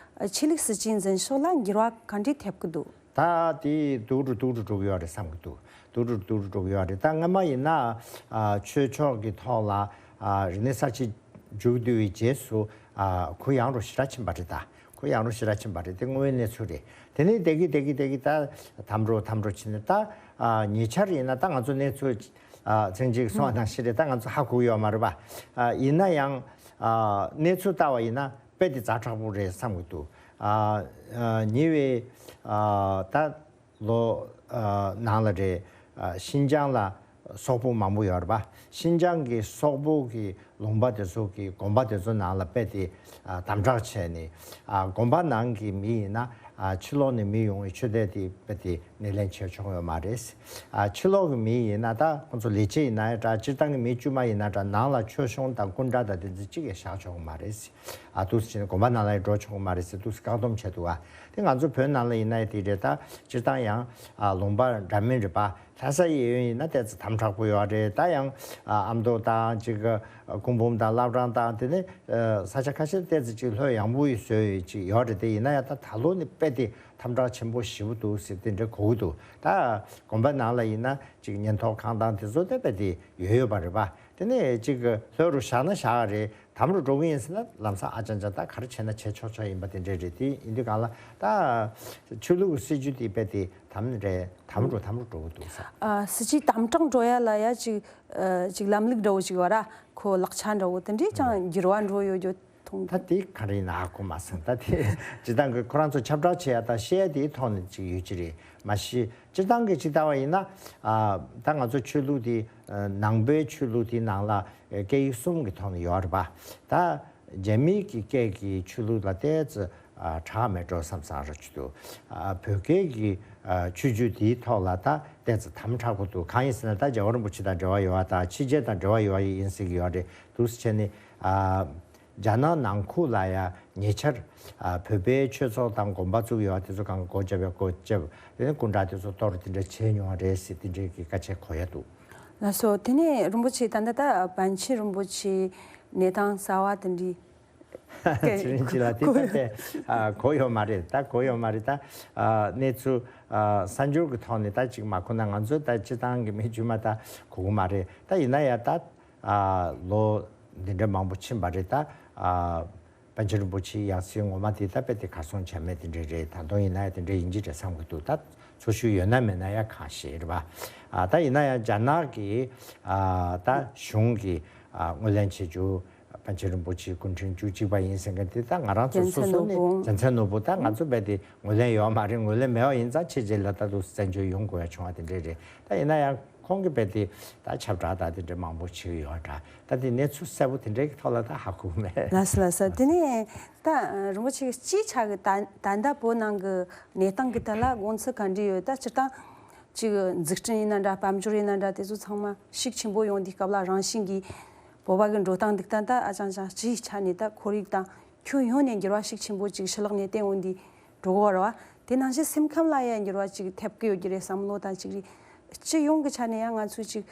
ཆོས་ལུགས་སྲིད་ཇུས་འཛིན་ཕྱོགས་ལ་འགྱུར་བ་ག་འདྲས་ཐེབས་ཀྱི་འདུག་ད་དེ་སྡུག་རུ་སྡུག་རུ་འགྲོ་གི་ཡོད་རེད་བསམ་གྱི་འདུག་སྡུག་རུ་སྡུག་རུ་འགྲོ་གི་ཡོད་རེད། ད་སྔ་མ་ཡིན་ན་ཨ་ཆོས་ཕྱོགས་ཀྱི་ཐོག་ལ་ཨ་རིག་གནས་གསར་བརྗེ་མཇུག་བསྡུ་བའི་རྗེས་སུ་ཨ་གུ་ཡངས་རུ་ཞེ་དྲག་ཕྱིན་པ་རེད། ད་གུ་ཡངས་རུ་ཞེ་དྲག་ཕྱིན་པ་རེད། དེ་དངོས་ཡོད་གནས་ཚུལ་རེད། དེ་ནས་དེ་གི་དེ་གི་དེ་གི་ད་དམ་རུ་དམ་རུ་ཕྱིན་ནས། ད་ཨ་ཉེ་ཆར་ཡིན་ན་ད་ང་ཚོ་གནས་ཚུལ་ཨ་ཚེ་རིང་གིས་གསུངས་པ་ནང་བཞིན་རེད། ད་ང་ཚོ་ཧ་གོ་གི་ཡོད་མ་རེད་པ། ཨ་ཡིན་ན་ཡང་ཨ་གནས་ཚུལ་ལྟ་བ་ཡིན་ན་དཔེ་དེ་ཛ་དྲག་པོ་རེད་བསམ་གྱི་འདུག་ཨ་ཨ་ཉེ་བའི་ཨ་ད་ལོ་ཨ་ནང་ལ་རེད། ཨ་ཤིན་ཅང་ལ་སོག་པོ་མང་པོ་ཡོད་རེད་པ། ཤིན་ཅང་གི་སོག་པོ་གི་ལུང་པ་དེ་ཚོ་གི་དགོན་པ་དེ་ཚོ་ནང་ལ་དཔེ་དེ་ཨ་དམ་དྲག་བྱས་ནས། ཨ་དགོན་པ་ནང་གི་མི་ཡིན་ན་ཨ་ཕྱི་ལོགས་ནས་མི་ཡོང་བའི་ཆོས་དད་དེ་དཔེ་དེ་སྣེ་ལེན་བྱས་ཆོག་ཡོད་མ་རེད། ཨ་ཕྱི་ལོགས་ཀྱི་མི་ཡིན་ན་ད་ཁོང་ཚོ་ལས་བྱེད་ཡིན་ན་འདྲ། སྤྱིར་བཏང་གི་མི་དཀྱུས་མ་ཡིན་ན་འདྲ། ནང་ལ་ཆོས་གཞུང་དང་སྐུ་འདྲ་དང་དེ་ཚོ་གཅིག་ཡང་བཞག་ཆོག་གི་མ་རེད། ཨ་འདུག་སེ་བྱས་ནས་དགོན་པ་ནང་ལ་ཡང་འགྲོ་ཆོག་གི་མ་རེད་ཟེར་འདུག་སེ་བཀག་སྡོམ་བྱས་འདུག་ཨ་དེ་ང་ཚོ་བོད་ནང་ལ་ཡིན་ན་ཡང་དེ་རེད། ད་སྤྱིར་བཏང་ཡང་ཨ་ལུང་པ་འདྲ་མིན་རེད་པ། ལྷ་ས་གཡས་གཡོན་ཡིན་ན་ཏོག་ཙམ་དམ་དྲག་པོ་ཡོད་རེད། ད་ཡང་ཨ་ཨ་མདོ་དང་ཅིག་སྐུ་འབུམ་དང་བླ་བྲང་དང་དེ་ནས་ཨ་ས་ཆ་ཁ་ཤས་ཏོག་ཙམ་ཅིག་ལྷོད་ཡངས་པོ་ཡི་བཟོས་ཡོད་ཅིག་ཡོད་རེད། དེ་ཡིན་ན་ཡང་ད་ད་ལོ་ནི་དཔེ་དེ་དམ་དྲག་ཆེན་པོ་ཞེ་པོ་འདུག་ཟེར་དེ་འདྲ་གོ་གི་འདུག་ད་དགོན་པ་ནང་ལ་ཡིན་ན་ཅིག་ཉེན་རྟོག་ཁང་དང་དེ་ཚོ་དེ་དཔེ་དེ་ཡོད་ཡོད་པ་རེད་པ། དེ་ནས་ཅིག་ལྷོད་རུ་བཞག་ན་བཞག་རེད། དམ་རུ་འགྲོ་གི་ཡིན་ཟེར་ན་ལམ་སང་ཨ་ཅང་ཅང་ད་ག་རེ་བྱས་ན་བྱས་ཆོག་ཆོག་ཡིན་པ་དེ་འདྲས་རེད། དེ་ཡིན་དུས་སྒང་ལ་ད་ཆོས་ལུགས་སྲིད་ཇུས་དེ་དཔེ་དེ་དམ་རེད། དམ་རུ་དམ་རུ་འགྲོ་གི་འདུག་ས། ཨ་སྲིད་ཇུས་དམ་དྲག་འགྲོ་ཡ་ལ་ཡ་ཅིག་ཨ་ཅིག་ལམ་ལུགས་འདྲ་བོ་ཅིག་ཡོད་ར། ཁོ་ལག་ཆ་འདྲ་བོ་དེ་འདྲས་ཀྱང་འགྱུར་བ་འགྲོ་ཡོད་རྒྱུ་མཐོང་། ད་དེ་ག་རེ་ཡིན་ན་ཧ་གོ་མ་སོང་། ད་དེ་སྤྱིར་བཏང་གི་ཁོ་རང་ཚོ་ཁྱབ་བསྒྲགས་བྱེད་ཡ་དང་བཤད་ཡ་དེའི་ཐོག་ནས་ཅིག་ཡོད་ཀྱི་རེད། མ་གཞི་སྤྱིར་བཏང་གི་ཅིག་ལྟ་བ་ཡིན་ན། ཨ་ད་ང་ཚོ་ཆོས་ལུགས་དེ་ཨ་ནང་པའི་ཆོས་ལུགས་དེའི་ནང་ལ་ཨ་སྐད་ཡིག་གསུམ་གྱི་ཐོག་ནས་ཡོད་རེད་པ། ད་རྒྱ་མིའི་གི་སྐད་ཀྱི་ཆོས་ལུགས་ལ་ཏོག་ཙམ་ ཨ་དྲག་མེད་འགྲོ་བསམ་བསམ་ར་ཅིག་འདུག་ཨ་བོད་སྐད་ཀྱི་ཨ་ཆོས་བརྒྱུད་འདིའི་ཐོག་ལ་ད་ཏོག་ཙམ་དམ་དྲག་པོ་འདུག་གང་ཡིན་ཟེར་ན་ད་རྒྱལ་བ་རིན་པོ་ཆེ་དང་འབྲེལ་བ་ཡོད་པ་དང་ཕྱི་རྒྱལ་དང་འབྲེལ་བ་ཡོད་པ་ཡིན་ཟེར་གྱི་ཡོད་རེད། འདུག་སེ་བྱས་ནས་ཨ་རྒྱ་ནག་ནང་ཁུལ་ལ་ཡང་ཉེ་ཆར་ཨ་བོད་པའི་ཆོས་ཚོགས་དང་དགོན་པ་བཙུགས་ཡོད་པ་དེ་ཚོ་གང་ག་སྒོ་བརྒྱབ་ཡ་སྒོ་བརྒྱབ། དེ་ནས་སྐུ་འདྲ་དེ་ཚོ་གཏོར་དེ་འདྲ་བྱས་མྱོང་བ་རེད་ཟེར་དེ་འདྲའི་གི་སྐད་ཆ་གོ་ཡ་འདུག་ལགས་སོ། དེ་ནས་རིན་པོ་ཆེ་ད་ལྟ་ད་པཎ་ཆེན་རིན་པོ་ཆེའི་གནས་སྟངས་གསར་བ་དེ་འདྲའི་ཚེ་རིང་སྐྱིད་ལགས་དེ་ལྟ་སྟེ་ཨ་གོ་ཡོད་མ་རེད། ད་གོ་ཡོད་མ་རེད། ད་ཨ་གནས་ཚུལ་ཨ་གསར་འགྱུར་གྱི་ཐོག་ནས་ད་ཅིག་མ་གོ་ན་ང་ཚོ་ད་སྤྱི་བཏང་གི་མི་རྒྱུས་མ་ད་གོ་གི་མ་རེད། ད་ཡིན་ན་ཡང་ད་ཨ་ལོ་འདི་འདྲ་མང་པོ་ཕྱིན་པ་རེད། ད་ཨ་པཎ་ཆེན་རིན་པོ་ཆེའི་ཡང་སྲིད་ངོ་མ་དེ་ད་དཔེ་དེ་གར་སོང་བྱས་མེད་དེ་འདྲ་རེད། ད་དུང་ཡིན་ན་ཡང་དེ་འདྲ་ཡིན་གྱི་རེད་བསམ་གྱི་འདུག་ད་འཚོ་བཞུགས་ཡོད་ན་མེད་ན་ཡང་གང་ཤེས་རེད་པ། ཨ་ད་ཡིན་ན་ཡང་རྒྱ་ནག་གི་ཨ་ད་གཞུང་གི་ཨ་ངོས་ལེན་བྱེད་རྒྱུ། པཎ་ཆེན་རིན་པོ་ཆེའི་སྐུ་ཕྲེང་བཅུ་གཅིག་པ་ཡིན་ཟེར་མཁན་དེ་ད་ང་རང་ཚོ་རྒྱལ་མཚན་སོ་སོ་ནས་ནོར་བུ། རྒྱལ་མཚན་ནོར་བུ་ད་ང་ཚོ་རྦད་དེ་ངོས་ལེན་ཡོད་མ་རེད། ངོས་ལེན་མེད་པ་ཡིན་ཙང་ཕྱི་རྒྱལ་ལ་ད་དུང་བཙན་བྱོལ་ཡོང་དགོས་ཡ་བྱུང་བ་དེ་འདྲས་རེད། ད་ཡིན་ན་ཡང་ཁོང་གིས་རྦད་དེ་ད་ཁྱབ་བསྒྲགས་ད་དེ་འདྲས་མང་པོ་བྱེད་ཀྱི་ཡོད་འདྲ། ད་དེ་གནས་ཚུལ་གསལ་པོ་དེ་འདྲས་ཀྱི་ཐོག་ལ་ད་ཧ་གོ་གི་མེད། ལགས་སོ་ལགས་སོ། དེ་ནས་ད་རིན་པོ་ཆེ་གི་སྤྱིའི་ཆ་གི་ད་ད་ལྟ་བོད་ནང་གི་གནས་སྟངས་ཀྱི་ཐད་ལ་དགོངས་ཚུལ་ག་འདྲས་ཡོད། ད་སྤྱིར་བཏང་ཅིག་འཛུགས་སྐྲུན་ཡིན་ན་འདྲ་དཔལ་འབྱོར་ཡིན་ན་འདྲ་དེ་ཚོ་ཚང་མ་ཤུགས་ཆེན་པོ་ཡོང་དུས་སྐབས་ལ་རང་བཞིན་གྱིས་བོད་པ་གི་འགྲོ་སྟངས་འདུག་སྟངས་ད་ཨ་ཅང་ཅང་སྤྱིའི་ཆ་ནས་ད་ཁོར་ཡུག་དང་ཁྱོན་ཡོངས་ནས་འགྱུར་བ་ཤུགས་ཆེན་པོ་ཅིག་ཕྱི་ལོགས་ནས་བསྟན་འོང་དུས་འགྲོ་གི་ཡོད་རེད་བ། དེ་ནང་བཞིན་སེམས་ཁམས་ལ་ཡང་འགྱུར་བ་ཅིག་ཐེབས་ཀྱི་ཡོད་ཀྱི་རེད་བསམ་བློ་དང་ཅིག་རེད། སྤྱི་ཡོངས་ཀྱི་ཆ་ནས་ཡང་ང་ཚོས་ཅིག་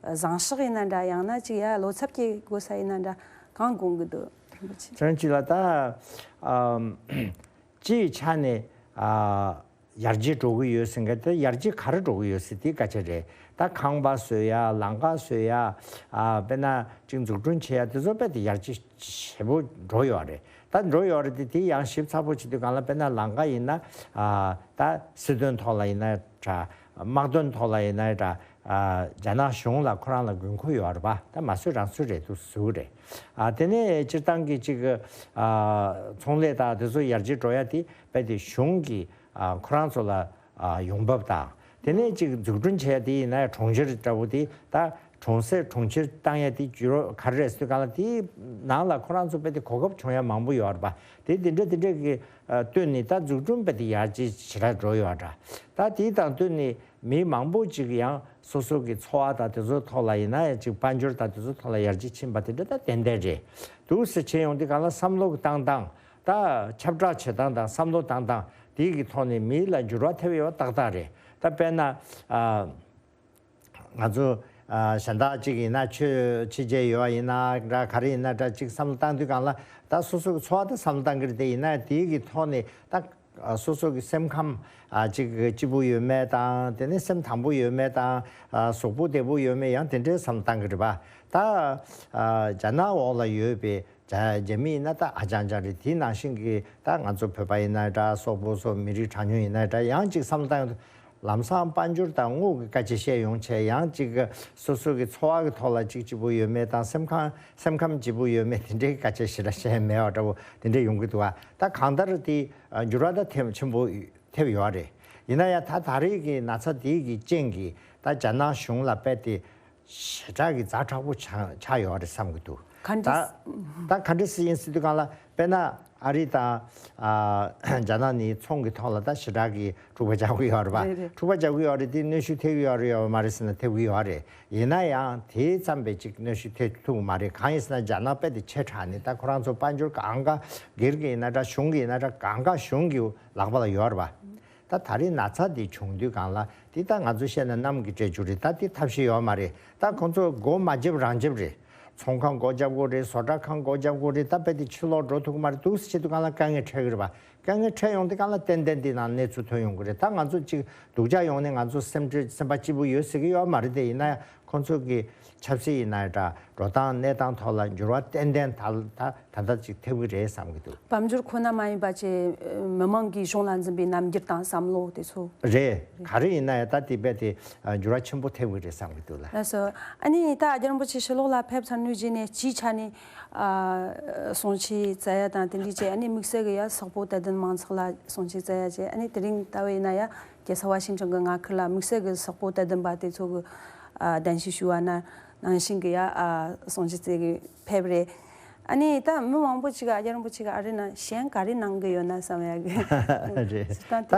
བཟང་ཕྱོགས་ཡིན་ན་འདྲ་ཡང་ན་ཅིག་ཡ་བློ་འཚབ་སྐྱེ་དགོས་ས་ཡིན་ན་འདྲ་གང་དགོངས་ཀྱི་འདུག་རིན་པོ་ཆེ། ཚེ་རིང་སྐྱིད་ལགས་ད་ཨམ། སྤྱིའི་ཆ་ནས་ཨ་ཡར་རྒྱས་འགྲོ་གི་ཡོད་ཟེར་མཁན་དེ་ཡར་རྒྱས་ག་རེ་འགྲོ་གི་ཡོད་ཟེར་དེ་སྐད་ཆ་རེད། ད་ཁང་པ་བཟོ་ཡ་ལམ་ཁ་བཟོ་ཡ་ཨ་དཔེར་ན་ཅིག་འཛུགས་སྐྲུན་བྱེད་ཡ་དེ་ཚོ་དཔེ་དེ་ཡར་རྒྱས་ཞེ་པོ་འགྲོ་ཡོད་རེད། ད་འགྲོ་ཡོད་རེད་དེ་དེ་ཡང་ཞིབ་ཚགས་པོ་བྱེད་དུས་སྒང་ལ་དཔེར་ན་ལམ་ཁ་ཡིན་ན་ཨ་ད་སྲིད་དོན་ཐོག་ལ་ཡིན་ན་འདྲ་དམག་དོན་ཐོག་ལ་ཡིན་ན་འདྲ་ཨ་རྒྱ་ནག་གཞུང་ལ་ཁོ་རང་ལ་དགོས་མཁོ་ཡོད་རེད་པ། ད་མ་བཟོས་རང་བཟོས་རེད་འདུག་བཟོ་གི་རེད། ཨ་དེ་ནས་སྤྱིར་བཏང་གི་ཅིག་ཨ་ཚོང་ལས་དང་དེ་ཚོ་ཡར་རྒྱས་འགྲོ་ཡ་དེ་དཔེ་དེ་གཞུང་གི་ཨ་ཁོ་རང་ཚོ་ལ་ཨ་ཡོང་འབབ་དང་། དེ་ནས་ཅིག་འཛུགས་སྐྲུན་བྱས་དེ་ཡིན་ན་ཡང་གྲོང་ཁྱེར་འདྲ་བོ་དེ་ད་གྲོང་གསེབ་གྲོང་ཁྱེར་བཏང་ཡ་དེ་བརྒྱུད་རོགས་ག་རེ་རེད་ཟེར་དུས་སྒང་ལ་དེའི་ནང་ལ་ཁོ་རང་ཚོ་དཔེ་དེ་གོ་སྐབས་བྱུང་ཡ་མང་པོ་ཡོད་རེད་པ། དེ་དེ་འདྲ་དེ་འདྲ་གི་ཨ་བསྟུན་ནས་ད་འཛུགས་སྐྲུན་དཔེ་དེ་ཡར་རྒྱས་ཞེ་དྲག་འགྲོ་ཡོད་རེད། ད་དེ་དང་བསྟུན་ནས་མི་མང་པོ་ཅིག་ཡང་སོ་སོ་གི་འཚོ་བ་དང་དེ་ཚོའི་ཐོག་ལ་ཡིན་ན་ཡང་ཅིག་དཔལ་འབྱོར་དང་དེ་ཚོའི་ཐོག་ལ་ཡར་རྒྱས་ཕྱིན་པ་དེ་འདྲ་ད་ཏན་ཏན་རེད་འདུག་ཟེར་བྱས་ཡོང་དུས་སྒང་ལ་བསམ་བློ་གི་བཏང་སྟངས། ད་ཁྱབ་བསྒྲགས་བྱེད་སྟངས་དང་བསམ་བློ་བཏང་སྟངས་དེ་གི་ཐོག་ནས་མི་ལ་འགྱུར་བ་ཐེབས་ཡོད་པ་ཏག་ཏག་རེད། ད་དཔེར་ན་ཨ་ང་ཚོ་ཨ་གཞན་དག་ཅིག་ཡིན་ན་ཆོས་ཕྱི་རྒྱལ་ཡོད་པ་ཡིན་ན་འདྲ་ག་རེ་ཡིན་ན་འདྲ་ཅིག་བསམ་བློ་བཏང་དུས་སྒང་ལ་ད་སོ་སོ་གི་འཚོ་བ་ད་བསམ་བློ་བཏང་གི་རེད། དེ་ཡིན་ན་དེ་གི་ཐོག་ནས་ད་ཨ་སོ་སོ་གི་སེམས་ཁམས་ཨ་ཅིག་སྐྱིད་པོ་ཡོད་མེད་དང་དེ་ནས་སེམས་དྭངས་པོ་ཡོད་མེད་དང་ཨ་གཟུགས་པོ་བདེ་པོ་ཡོད་མེད་ཡང་དེ་འདྲའི་བསམ་བློ་བཏང་གི་རེད་པ། ད་ཨ་རྒྱ་ནག་འོག་ལ་ཡོད་པའི་རྒྱ་རྒྱ་མི་ཡིན་ན་ད་ཨ་ཅང་ཅང་རེད། དེ་ནང་བཞིན་གྱི་ད་ང་ཚོ་བོད་པ་ཡིན་ན་འདྲ་སོག་པོ་སོགས་མི་རིགས་གྲངས་ཉུང་ཡིན་ན་འདྲ་ཡང་ཅིག་བསམ་བློ་བཏང་ཡོང་དུས་ལམ་སང་དཔལ་འབྱོར་དང་དངུལ་གྱི་སྐད་ཆ་བཤད་ཡོང་བྱས་ཡང་ཅིག་སོ་སོ་གི་འཚོ་བ་གི་ཐོག་ལ་ཅིག་སྐྱིད་པོ་ཡོད་མེད་དང་སེམས་ཁམས་སེམས་ཁམས་སྐྱིད་པོ་ཡོད་མེད་དེ་འདྲའི་སྐད་ཆ་ཞེ་དྲག་བཤད་མེད་པ་འདྲ་བོ་དེ་འདྲ་ཡོང་གི་འདུག་བ། ད་གང་ལྟར་དེ་འགྱུར་བ་ད་ཐེབས་ཆེན་པོ་ཐེབས་ཡོད་རེད། ཡིན་ན་ཡང་ད་ད་རེས་ཀྱི་ན་ཚ་དེ་གི་རྐྱེན་གྱིས་ད་རྒྱ་ནག་གཞུང་ལ་དཔེ་དེ་ཞེ་དྲག་གི་ཛ་དྲག་པོ་ཆགས་ཆགས་ཡོད་རེད་བསམ་གྱི་འདུག་ག་འདྲས། ད་ད་ག་འདྲས་སེ་ཡིན་ཟེར་དུས་སྒང་ལ་དཔེར་ན་ཨ་རི་དང་ཨ་རྒྱ་ནག་གཉིས་ཚོང་གི་ཐོག་ལ་ད་ཞེ་དྲག་གི་འཁྲུག་པ་རྒྱག་གི་ཡོད་རེད་པ། རེད་རེད། འཁྲུག་པ་རྒྱག་གི་ཡོད་རེད། དེ་གནོན་ཤུགས་ཐེབས་ཀྱི་ཡོད་རེད་ཡོད་མ་རེད་ཟེར་ན་ཐེབས་ཀྱི་ཡོད་རེད། ཡིན་ན་ཡང་དེ་ཙམ་པའི་ཅིག་གནོན་ཤུགས་ཐེབས་ཐུབ་ཀྱི་མ་རེད། གང་ཡིན་ཟེར་ན་རྒྱ་ནག་དཔེ་དེ་ཆེ་དྲགས་ནས་ད་ཁོ་རང་ཚོ་དཔལ་འབྱོར་གང་ག་སྒེར་གྱི་ཡིན་ན་འདྲ་གཞུང་གི་ཡིན་ན་འདྲ་གང་ག་གཞུང་གི་ལག་པ་ལ་ཡོད་རེད་པ། ད་ད་རེས་ན་ཚ་འདི་བྱུང་དུས་སྒང་ལ་འདི་ད་ང་ཚོ་བཤད་ན་གནམ་གྱི་སྤྲད་རྒྱུ་རེད། ད་འདི་ཐབས་ཤེས་ཡོད་མ་རེད། ད་ཁོང་ཚོ་སྒོ་མ་བརྒྱབ་རང་བརྒྱབ་རེད། ཚོང་ཁང་སྒོ་བརྒྱབ་དགོས་རེད། བཟོ་གྲྭ་ཁང་སྒོ་བརྒྱབ་དགོས་རེད། ད་དཔེ་དེ་ཕྱི་ལོགས་འགྲོ་ཐུབ་ཀྱི་མ་རེད། འདུག་སེ་བྱེད་དུས་སྒང་ལ་དཀའ་ངལ་འཕྲད་ཀྱི་རེད་པ། དཀའ་ངལ་འཕྲད་ཡོང་དུས་སྒང་ལ་ཏན་ཏན་འདི་ནང་གནས་ཚུལ་ཐོན་ཡོང་གི་རེད། ད་ང་ཚོ་ཅིག་སྡུག་ཅག་ཡོང་ནས་ང་ཚོ་སེམས་ཁྲལ་སེམས་པ་སྐྱིད་པོ་ཡོད་ཟེར་གྱི་ཡོད་མ་རེད་དེ། ཡིན་ན་ཡང་ཁོང་ཚོ་གི་ཆབ་སྲིད་ཡིན་ན་འདྲ་འགྲོ་སྟངས་གནས་སྟངས་ཐོག་ལ་འགྱུར་བ་ཏན་ཏན་ད་ད་ད་ལྟ་ཅིག་ཐེབས་ཀྱི་རེད་བསམ་གྱི་འདུག་དཔལ་འབྱོར་ཁོ་ན་མ་ཡིན་པ་བྱས་མི་མང་གིས་གཞུང་ལ་འཛིན་པའི་རྣམ་འགྱུར་དང་བསམ་བློ་དེ་ཚོ། རེད། ག་རེ་ཡིན་ན་ཡང་ད་དེ་རྦད་དེ་ཨ་འགྱུར་བ་ཆེན་པོ་ཐེབས་ཀྱི་རེད་བསམ་གྱི་འདུག་ལགས། ལགས་སོ། ཨ་ནི་ད་རྒྱལ་བ་རིན་པོ་ཆེ་ཕྱི་ལོགས་ལ་ཕེབས་ཚར་ནས་རྗེས་ནས་སྤྱིའི་ཆ་ནས་ཨ་གསུང་ཆོས་བསྩལ་ཡ་དང་དེ་འདྲའི་བྱས། ཨ་ནི་དམིགས་བསལ་གྱི་ཡ་སོག་པོ་དད་ལྡན་མང་ཚོགས་ལ་གསུང་ཆོས་བསྩལ་ཡ་བྱས། ཨ་ནི་དེ་རིང་ད་བས་ཡིན་ན་ཡ་རྒྱལ་ས་ཝ་ཤིང་ཊོན་གྱི་མངའ་ཁུལ་ལ་དམིགས་བསལ་གྱི་སོག་པོ་དད་ལྡན་པ་དེ་ཚོ་གི་ཨ་གདན་ཞུ་ཞུ་བ་ན་ནང་བཞིན་གྱི་ཡ་ཨ་གསུང་ཆོས་བསྩལ་གི་ཕེབས་རེད། ཨ་ནི་ད་མི་མང་པོ་ཅིག་ཨ་རྒྱ་རིན་པོ་ཆེ་གི་ཨ་རི་ན་གཞན་ག་རེ་གནང་གི་ཡོད་ན་བསམ་ཡ་གི་རེད། ད་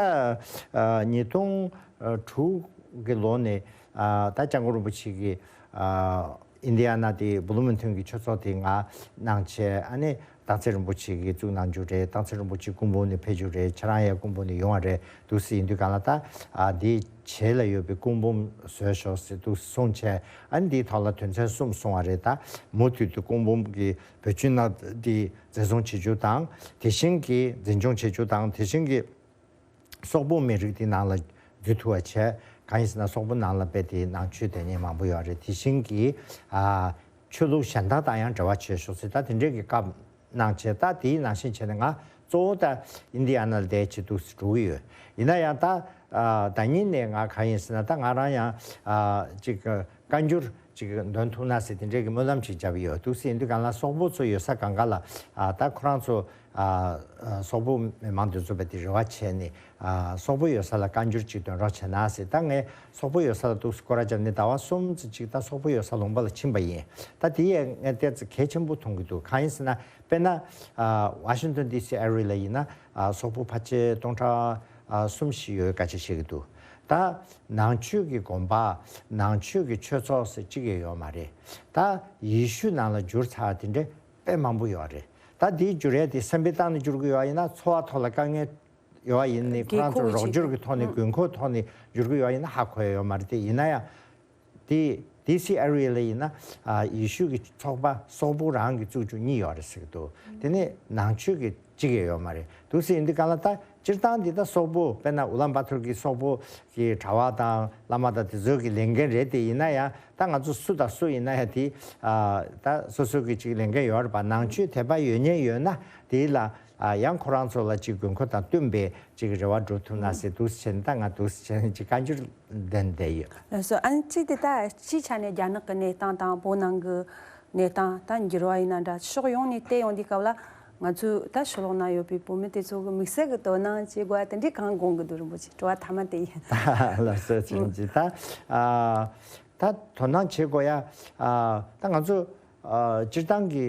ད་ཉིས་སྟོང་དྲུག་གི་ལོ་ནས་ད་སྐྱབས་མགོན་རིན་པོ་ཆེ་གི་ཨིན་ཌི་ཡ་ན་དེ་བུ་ལུ་མིང་ཊོན་གྱི་ཆོས་ཚོགས་དེ་ང་གནང་བྱས། ཨ་ནི་སྟག་འཚེར་རིན་པོ་ཆེ་གིས་བཙུགས་གནང་རྒྱུ་རེད། སྟག་འཚེར་རིན་པོ་ཆེ་སྐུ་འབུམ་ནས་ཕེབས་རྒྱུ་རེད། ཁྱེད་རང་ཡང་སྐུ་འབུམ་ནས་ཡོང་བ་རེད། འདུག་སེ་ཡིན་དུས་གང་ལ་ད་ཨ་འདིའི་རྗེས་ལ་ཡོད་པའི་སྐུ་འབུམ་བཟོས་ཤོག་ཟེར་འདུག་གསུངས་བྱས། ཨ་ནི་འདིའི་ཐོག་ལ་དོན་ཚན་གསུམ་གསུངས་པ་རེད། ད་མུ་མཐུད་དུ་སྐུ་འབུམ་གྱི་བེད་སྤྱོད་ནང་འདི་འཛིན་བཟུང་བྱེད་རྒྱུ་དང་། དེ་བཞིན་གྱི་འཛིན་སྐྱོང་བྱེད་རྒྱུ་དང་། དེ་བཞིན་གྱི་སོག་པོ་མི་རིགས་དེ་ནང་ལ་འཛུལ་ཐུབ་པ་བྱས། གང་ཡིན་ཟེར་ན་སོག་པོ་ནང་ལ་རྦད་དེ་ནང་ཆོས་དེ་ཉིད་མང་པོ་ཡོད་རེད། དེ་བཞིན་གྱི་ཨ་ཆོས་ལུགས་གཞན་དག་དང་ཡང་འབྲེལ་བ་བྱས་ཤོག་ཟེར། ད་དེ་འདྲས་ཀྱི་བཀའ་གནང་བྱས། ད་དེའི་ནང་བཞིན་བྱས་ནས་ང་གཙོ་བོ་ད་ཨིན་ཌི་ཡ་ན་ལ་བསྡད་བྱས་འདུག་སེ་འགྲོ་གི་ཡོད། ཡིན་ན་ཡང་ད་ཨ་ད་ཉིན་ནས་ང་གང་ཡིན་ཟེར་ན་ད་ང་རང་ཡང་ཨ་ཅིག་བཀའ་འགྱུར་ཅིག་འདོན་ཐུབ་ན་ཟེར་དེ་འདྲས་ཀྱི་སྨོན་ལམ་ཅིག་བརྒྱབ་ཡོད། འདུག་སེ་ཡིན་དུས་གང་ལ་སོག་པོ་ཚོ་ཡོད་ས་གང་ག་ལ་ཨ་ད་ཁོ་རང་ཚོ་ཨ་ཨ་སོག་པོ་མི་མང་དེ་ཚོ་བས་དེ་རེ་བ་བྱས་ནས་ཨ་སོག་པོ་ཡོད་ས་ལ་བཀའ་འགྱུར་ཅིག་འདོན་རོགས་བྱས་ན་ཟེར། ད་ངས་སོག་པོ་ཡོད་ས་ལ་འདུག་སེ་སྐོར་ར་བརྒྱབ་ནས་ཟླ་བ་གསུམ་ཙམ་ཅིག་ད་སོག་པོ་ཡོད་ས་ལུང་པ་ལ་ཕྱིན་པ་ཡིན། ད་དེ་ཡས་ངས་ཏོག་ཙམ་གལ་ཆེན་པོ་མཐོང་གི་འདུག་གང་ཡིན་ཟེར་ན་དཔེར་ན་ཨ་ཝ་ཤིང་ཏོན་ཌི་སི་ཨ་རི་ལ་ཡིན་ན་ཨ་སོག་པོ་ཕལ་ཆེར་སྟོང་ཕྲག་ཨ་གསུམ་བཞི་ཡོད་སྐད་ཆ་བཤད་ཀྱི་འདུག་ད་ནང་ཆོས་ཀྱི་དགོན་པ། ནང་ཆོས་ཀྱི་ཆོས་ཚོགས་ཟེར་གཅིག་ཡང་ཡོད་མ་རེད། ད་ཡེ་ཤུ་ནང་ལ་འགྱུར་ཚར་བ་དེ་འདྲས་དཔེ་མང་པོ་ཡོད་རེད། ད་དེའི་འགྱུར་ཡས་དེ་བསམ་པའི་སྟངས་ནས་འགྱུར་གྱི་ཡོད་ཡིན་ན། འཚོ་བ་ཐོག་ལ་དཀའ་ངལ་ཡོད་ཡིན་ནའི་ཁོ་རང་ཚོ་རོགས་སྐྱོར་གྱི་ཐོག་ནས་དགོས་མཁོ་ཐོག་ནས་འགྱུར་གྱི་ཡོད་ཡིན་ན་ཧ་གོ་ཡ་ཡོད་མ་རེད་དེ། ཡིན་ན་ཡང་དེ་ཌི་སི་ཨ་རི་ལ་ཡིན་ན་ཨ་ཡེ་ཤུ་གི་ཚོགས་པ་སོག་པོ་རང་གིས་བཙུགས་རྒྱུ་གཉིས་ཡོད་རེད་ཟེར་གྱི་འདུག་དེ་ནས་ནང་ཆོས་ཀྱི་གཅིག་ཡང་ཡོད་མ་རེད། འདུག་སེ་ཡིན་དུས་གང་ལ་ད་སྤྱིར་བཏང་འདི་ད་སོག་པོ་དཔེར་ན་ཨུ་ལན་བ་ཐོར་གྱི་སོག་པོ་གི་གྲྭ་པ་དང་བླ་མ་དང་དེ་ཚོ་གི་ལས་འགན་རེད་དེ། ཡིན་ན་ཡང་ད་ང་ཚོ་སུ་དང་སུ་ཡིན་ན་ཡང་དེ་ཨ་ད་སོ་སོ་གི་ཅིག་ལས་འགན་ཡོད་རེད་པ། ནང་ཆོས་དད་པ་ཡོད་མཁན་ཡོད་ན་དེ་ལ་ཨ་ཡང་ཁོ་རང་ཚོ་ལ་ཅིག་དགོས་མཁོ་དང་བསྟུན་པའི་ཅིག་རེ་བ་སྒྲུབ་ཐུབ་ན་ཟེར་འདུག་སེ་བྱས་ནས་ད་ང་འདུག་སེ་བྱས་ནས་ཅིག་བཀའ་འགྱུར་འདོན་བསྡད་ཡོད། ལགས་སོ། ཨ་ནི་གཅིག་དེ་ད་སྤྱིའི་ཆ་ནས་རྒྱ་ནག་གི་གནས་སྟངས་དང་བོད་ནང་གི་གནས་སྟངས་ད་འགྱུར་བ་ཡིན་ན་འདྲ། ཕྱོགས་ཡོངས་ནས་བལྟས་ཡོང་དུས་སྐབས་ལ་ང་ཚོའི་ད་ཕྱི་ལོགས་ན་ཡོད་པའི་བོད་མི་དེ་ཚོ་གི་དམིགས་བསལ་གྱི་དོ་སྣང་བྱེད་དགོས་པ་དེ་འདྲའི་གང་དགོངས་ཀྱི་འདུག་རིན་པོ་ཆེ། དྲི་བ་མཐའ་མ་དེ་ཡིན། ལགས་སོ། བྱུང་ཅི་ད་ཨ་ད་དོ་སྣང་བྱེད་དགོས་ཡ། ཨ་ད་ང་ཚོ་ཨ་སྤྱིར་བཏང་གི་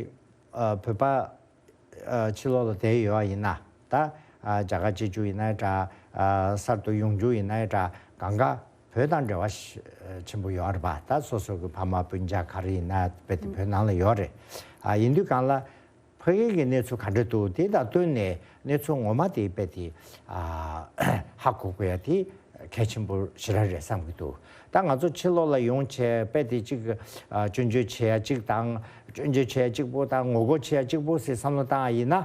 ཨ་བོད་པ་ཨ་ཕྱི་ལོགས་ལ་བསྡད་ཡོད་པ་ཡིན་ན། ད་ཨ་རྒྱ་གར་སྐྱེ་རྒྱུ་ཡིན་ན་འདྲ། ཨ་གསར་དུ་ཡོང་རྒྱུ་ཡིན་ན་འདྲ། གང་ག་བོད་དང་འབྲེལ་བ་ཞེ་ཆེན་པོ་ཡོད་རེད་པ། ད་སོ་སོ་གི་ཕ་མ་སྤུན་ཀྱག་ག་རེ་ཡིན་ན་རྦད་དེ་བོད་ནང་ལ་ཡོད་རེད། ཨ་ཡིན་དུས་གང་ལ་ཕ་གི་གི་གནས་ཚུལ་ག་འདྲ་འདུག་དེ་དང་བསྟུན་ནས་གནས་ཚུལ་ངོ་མ་དེ་རྦད་དེ་ཨ་ཧ་གོ་དགོས་ཡ་དེ་གལ་ཆེན་པོ་ཞེ་དྲག་རེད་བསམ་གྱི་འདུག་ད་ང་ཚོ་ཕྱི་ལོགས་ལ་ཡོང་བྱས་རྦད་དེ་གཅིག་ཨ་སྐྱོན་བརྗོད་བྱེད་ཡ་གཅིག་དང་། སྐྱོན་བརྗོད་བྱེད་ཡ་གཅིག་པོ་དང་ངོ་རྒོལ་བྱེད་ཡ་གཅིག་པོ་ཟེར་བསམ་བློ་བཏང་བ་ཡིན་ན།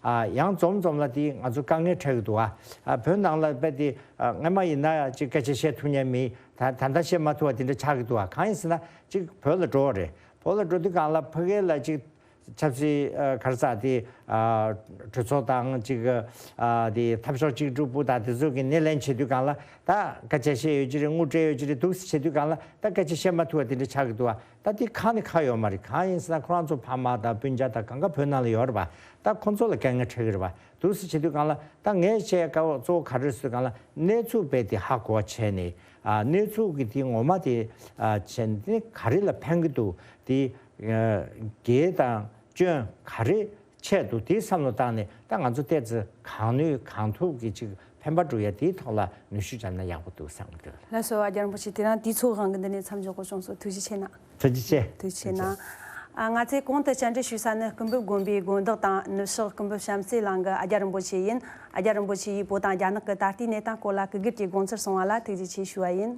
ཨ་ཡང་འཛོམས་འཛོམས་ལ་དེ་ང་ཚོ་དཀའ་ངལ་འཕྲད་ཀྱི་འདུག་ཨ་ཨ་བོད་ནང་ལ་རྦད་དེ་ཨ་སྔ་མ་ཡིན་ན་ཅིག་སྐད་ཆ་བཤད་ཐུབ་མཁན་མེད། ད་ད་ལྟ་བཤད་མ་ཐུབ་པ་དེ་འདྲ་ཆགས་ཀྱི་འདུག་ཨ་གང་ཡིན་ཟེར་ན་ཅིག་བོད་ལ་འགྲོ་བ་རེད། བོད་ལ་འགྲོ་དུས་གང་ལ་ཕ་གི་ལ་ཅིག་ཆབ་སྲིད་ཨ་ག་རེ་ཟེར་དེ་ཨ་གྲོས་ཚོགས་དང་ཅིག་ཨ་དེ་འཐབ་ཕྱོགས་གཅིག་གྲུབ་པོ་དང་དེ་ཚོ་གི་སྣེ་ལེན་བྱེད་དུས་གང་ལ་ད་སྐད་ཆ་བཤད་ཡོད་ཀྱི་རེད། དངུལ་སྤྲད་ཡོད་ཀྱི་རེད། འདུག་སེ་བྱེད་དུས་གང་ལ་ད་སྐད་ཆ་བཤད་མ་ཐུབ་པ་དེ་འདྲ་ཆགས་ཀྱི་འདུག་ཨ། ད་དེ་ཁག་ནི་ཁག་ཡོད་མ་རེད། གང་ཡིན་ཟེར་ན་ཁོ་རང་ཚོ་ཕ་མ་དང་སྤུན་ཀྱག་དང་གང་ག་བོད་ནང་ལ་ཡོད་རེད་པ། ད་ཁོ་ཚོ་ལ་དཀའ་ངལ་འཕྲད་ཀྱི་རེད་པ། འདུག་སེ་བྱེད་དུས་གང་ལ་ད་ངས་བཤད་ཡ་གཙོ་བོ་ག་རེ་ཟེར་དུས་གང་ལ་གནས་ཚུལ་རྦད་དེ་ཧ་གོ་བ་བྱས་ནས། ཨ་གནས་ཚུལ་གྱི་དེ་ངོ་མ་དེ་ཨ་བྱས་ནས་དེ་ག་རེ་ལ་ཕན་གྱི་འདུག་དེ་ཨ་དགེ་དང་སྐྱོན་ག་རེ་ཆེ་འདུག་དེ་བསམ་བློ་བཏང་ནས་ད་ང་ཚོ་ཏོག་ཙམ་གང་ནུས་གང་ཐུབ་ཀྱིས་ཅིག་ཕན་པ་སྒྲུབ་ཡ་དེའི་ཐོག་ལ་ནུས་ཤུགས་བརྒྱབ་ན་ཡག་པོ་འདུག་བསམ་གྱི་འདུག་ལགས་སོ། ཨ་རྒྱ་རིན་པོ་ཆེ། དེ་རིང་དུས་ཚོད་དབང་གིས་འདི་ནས་མཚམས་འཇོག་དགོས་བྱུང་སོང་། ཐུགས་རྗེ་ཆེ་གནང་། ཐུགས་རྗེ་ཆེ། ཐུགས་རྗེ་ཆེ་གནང་། ཨ་ང་ཚོས་གོང་དུ་བཅར་འདྲི་ཞུས་ས་ནི་སྐུ་འབུམ་དགོན་པའི་དགོན་བདག་དང་ནུབ་ཕྱོགས་སྐུ་འབུམ་བྱམས་བརྩེ་གླིང་གི་ཨ་རྒྱ་རིན་པོ་ཆེ་ཡིན། ཨ་རྒྱ་རིན་པོ་ཆེ་ཡིས་བོད་དང་རྒྱ་ནག་གི་ད་ལྟའི་གནས་སྟངས་སྐོར་ལ་གུས་བཀུར་གྱིས་དགོངས་འཆར་གསུངས་པ་ལ་ཐུགས་རྗེ་ཆེ་ཞུ་བ་ཡིན།